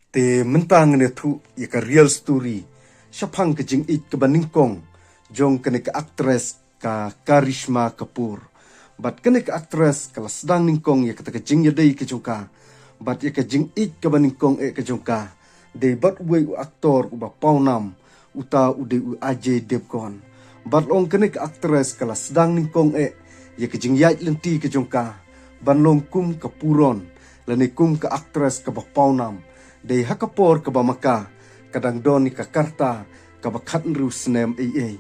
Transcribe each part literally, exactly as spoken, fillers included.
Te mynta ngan ïathuh ïa ka real story shaphang ka jingïeit kaba nyngkong jong kane ka actress ka Karishma Kapoor. Bad kane ka actress ka la sdang nyngkong ïa kata ka jingïadei ka jong ka bad ïa ka jingïeit kaba nyngkong eh ka jong ka dei bad uwei u actor uba pawnam, uta u dei u Ajay Devgn. Bad long kane ka actress ka la sdang nyngkong eh ïa ka jingïaid lynti ka jong ka ban long kum ka puron lane kum ka actress kaba pawnam. Dei ha ka por kaba ma ka ka dang don ïa ka karta kaba khathynriew snem ei ei.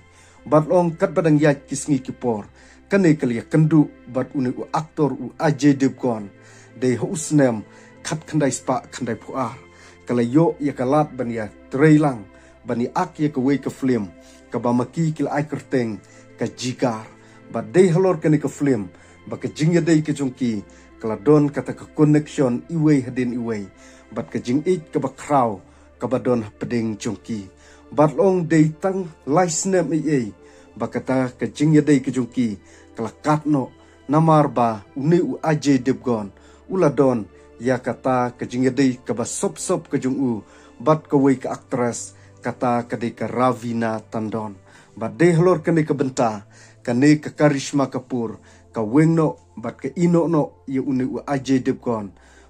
Bad long katba dang ïaid ki sngi ki por, kane ka la ïakynduh bad une u actor u Ajay Devgn. Dei ha u snem khatkhyndai spah khyndaiphew ar ka la ïoh ïa ka lad ban ïatrei lang ban ïa ak ïa kawei ka film kaba ma ki ki la ai kyrteng ka Jigar. Bad dei halor kane ka film ba ka jingïadei ka jong ki ka la don kata ka connection iwei hadien iwei bad ka jingïeit kaba khraw kaba don hapdeng jong ki. Bad long dei tang lai snem ei ei ba kata ka jingïadei ka jong ki ka la kat noh, namar ba une u Ajay Devgn u la don ïa kata ka jingïadei kaba sop sop ka jong u bad kawei ka actress, kata ka dei ka Raveena Tandon. Bad dei halor kane ka bynta kane ka Karishma Kapoor ka weng noh bad ka ïehnoh noh ïa une u Ajay Devgn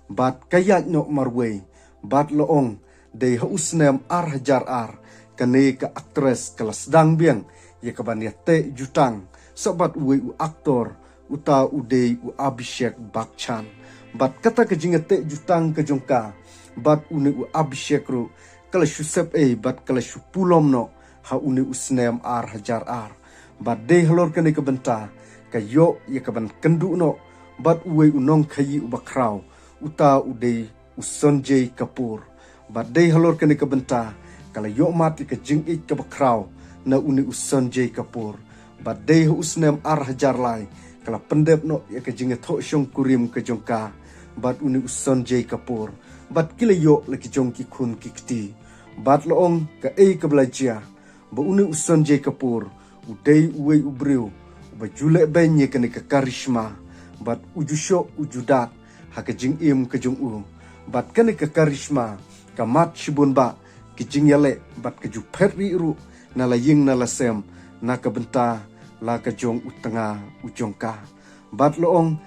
bad ka ïaid noh marwei. Bad long dei ha u snem ar hajar ar kane ka actress ka la sdang biang ïa kaban ïateh jutang sa bad uwei u actor, uta u dei u Abhishek Bachchan. Bad kata ka jingïateh jutang ka jong ka bad une u Abhishek ruh ka la shu sep ei bad ka la shu pulom noh ha une u snem ar hajar ar. Bad dei halor kane ka bynta ka ïoh ïa kaban kynduh noh bad uwei u nongkhaïi uba khraw, uta u dei u Sanjay Kapoor. Bad dei halor kane ka bynta ka la ïoh mad ïa ka jingïeit kaba khraw na une u Sanjay Kapoor. Bad dei ha u snem ar hajar lai ka la pyndep noh ïa ka jingïathoh shongkurim ka jong ka bad une u Sanjay Kapoor. Bad ki la ïoh la ki jong ki khun ki kti. Bad long kaei kaba la jia ba une u Sanjay Kapoor u dei uwei u briew uba ju leh beiñ ïa kane ka Karishma bad u ju shoh u ju dat ha ka jingim ka jong u. Bad kane ka Karishma ka mad shibun bah ki jingïaleh bad ka ju phet rieh ruh na la ïing na la sem na ka bynta la ka jong u tnga u jong ka. Bad long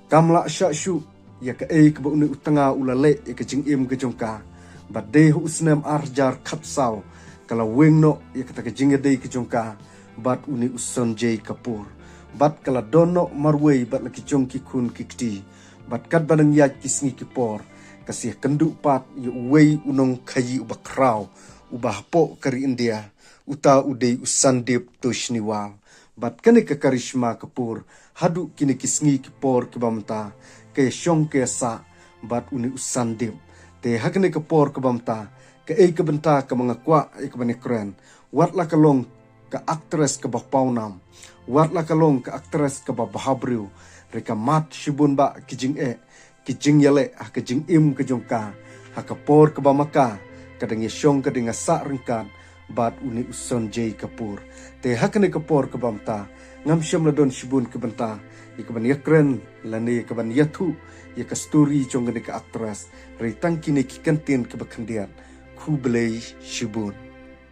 kam lah shah shuh ïa kaei kaba une u tnga u la leh ïa ka jingim ka jong ka. Bad dei ha u snem ar hajar khatsaw ka la weng noh ïa kata ka jingïadei ka jong ka bad une u Sanjay Kapoor. Bad ka la don noh marwei bad la ki jong ki khun ki kti. Bad katba dang ïaid ki sngi ki por ka sa ïakynduh pat ïa uwei u nongkhaïi uba khraw uba hapoh ka ri India, uta u dei u Sandeep Toshniwal. Bad kane ka Karishma Kapoor haduh kine ki sngi ki por kiba mynta ka ïashong ka ïasah bad une u Sandeep. Te ha kane ka por kaba mynta kaei ka bynta kaba nga kwah ïa kaban ïakren, wat la ka long ka actress kaba pawnam, wat la ka long ka actress kaba bhabriew, re ka mad shibun bah ki jingeh ki jingïaleh ha ka jingim ka jong ka ha ka por kaba ma ka ka dang ïashong ka dang ïasah ryngkat bad une u Sanjay Kapoor. Te ha kane ka por kaba mynta ngam shym la don shibun ki bynta ïa kaban ïakren lane ïa kaban ïathuh ïa ka story jong kane ka actress. Re tang kine ki kyntien kiba khyndiat. Khublei shibun.